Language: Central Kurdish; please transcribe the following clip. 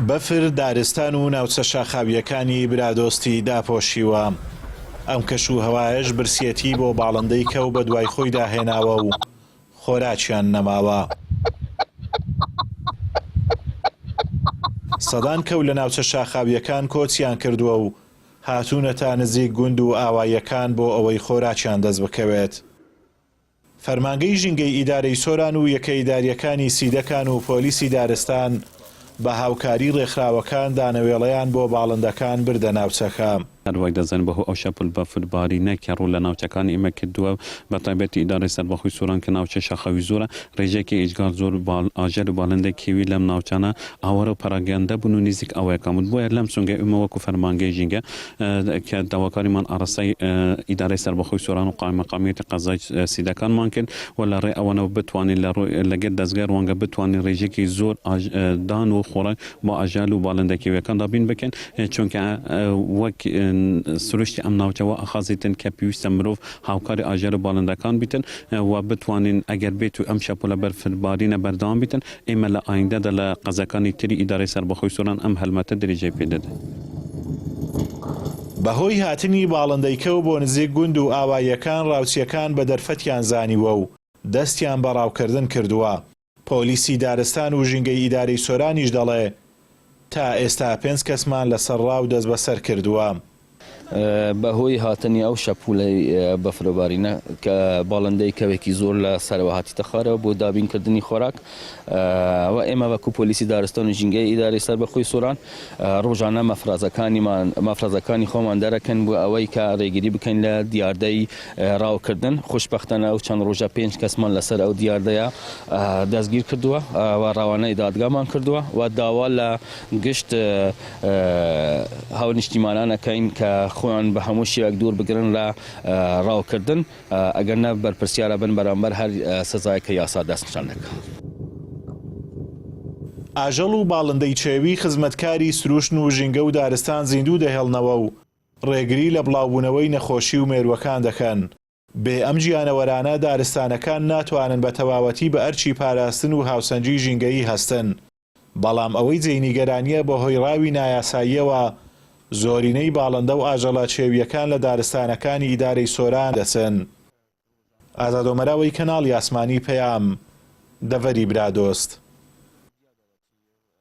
بەفر دارستان و ناوچە شاخاوییەکانی برادۆستی داپۆشیوە. ئەم کەش و هەوایەش برسیەتی بۆ باڵندەی کەو بەدوای خۆیدا هێناوە و خۆراکیان نەماوە. سەدان کەو لە ناوچە شاخاوییەکان کۆچیان کردووە و هاتوونەتە نزیک گوند و ئاواییەکان بۆ ئەوەی خۆراکیان دەست بکەوێت. فەرمانگەی ژینگەی ئیدارەی سۆران و یەکە ئیدارییەکانی سیدەکان و پۆلیسی دارستان بە هاوکاری ڕێکخراوەکان دانەوێڵەیان بۆ باڵندەکان بردە ناوچەکە. هەر وەک دەزانین بەهۆی ئەو شەپۆل بەفربارینە کە ڕوو لە ناوچەکانی ئێمە کردووە بە تایبەتی ئیدارەی سەربەخۆی سۆران کە ناوچەی شاخاوی زۆرە ڕێژەیەکی ئێجگار زۆر ئاژەل و بالندەی کێوی لەم ناوچانە ئاوارە و پەراگەندە بوون و نیزیک ئاوایەکان بوون بۆیە لەم سونگەی ئێمە وەکو فەرمانگەی ژینگە کە داواکاریمان ئاڕاستەی ئیدارەی سەربەخۆی سۆران و قایمقامیەتی قەزای سیدەکانمان کرد و لە ڕێی ئەوانەوە بتوانین لە ڕووی لەگەر دەزگای ڕوانگە بتوانین ڕێژەیەکی زۆر دان و خۆراک بۆ ئاژەل و بالندە کێویەکان دابین بکەین چونکە وەک سروشتی ئەم ناوچە وا ئاخازیتن کە پێویستە مرۆڤ هاوکاری ئاژەل و بالندەکان بیتن و بتوانین ئەگەر بێت و ئەم شەپۆلە بەرفربارینە بەردەوام بیتن ئێمە لە ئایندەدا لە قەزاکانی تری ئیدارەی سەربەخۆی سۆران ئەم هەلمەتە درێژەی پێ دەدەین. بەهۆی هاتنی باڵندەی کەو بۆ نزیک گوند و ئاواییەکان ڕاوچییەکان بە دەرفەتیان زانیوە و دەستیان بە ڕاوکردن کردووە. پۆلیسی دارستان و ژینگەی ئیدارەی سۆرانیش دەڵێ، تا ئێستا پێنج کەسمان لەسەر ڕاو دەستبەسەر کردووە. بەهۆی هاتنی ئەو شەپوولەی بەفربارینە کە باڵندەی کەوێکی زۆر لە سەرەوە هاتیتە خوارەوە بۆ دابینکردنی خۆراک و ئێمە وەکو پۆلیسی دارستان و ژینگەی ئیدارەی سەربەخۆی سۆران ڕۆژانە مەفرەزەکانیمان مەفرەزەکانی خۆمان دەرەکەن بۆ ئەوەی کە ڕێگری بکەین لە دیاردەی ڕاوکردن خۆشبەختانە ئەو چەند ڕۆژە پێنج کەسمان لەسەر ئەو دیاردەیە دەستگیر کردووە و ڕەوانەی دادگامان کردووە و داوا لە گشت هاونیشتیمانان ئەکەین کە خۆیان بە هەموو شێوەک دوور بگرن لە ڕاوکردن ئەگەر نا بەرپرسیار ئەبن بەرامبەر هەر سزایەک کە یاسا دەستنیشان دەکات. ئاژەڵ و باڵندەی چێوی خزمەتکاری سروشتن و ژینگە و دارستان زیندوو دەهێڵنەوە و ڕێگری لە بڵاوبوونەوەی نەخۆشی و مێرووەکان دەکەن. بێ ئەم گیانەوەرانە دارستانەکان ناتوانن بە تەواوەتی بە ئەرکی پاراستن و هاوسەنگی ژینگەیی هەستن. بەڵام ئەوەی جێی نیگەرانییە بەهۆی ڕاوی نایاساییەوە زۆرینەی باڵندە و ئاژەڵە چێوییەکان لە دارستانەکانی ئیدارەی سۆران دەچن. ئازاد ئۆمەراوەی کەناڵی ئاسمانی پەیام، دەڤەری برادۆست.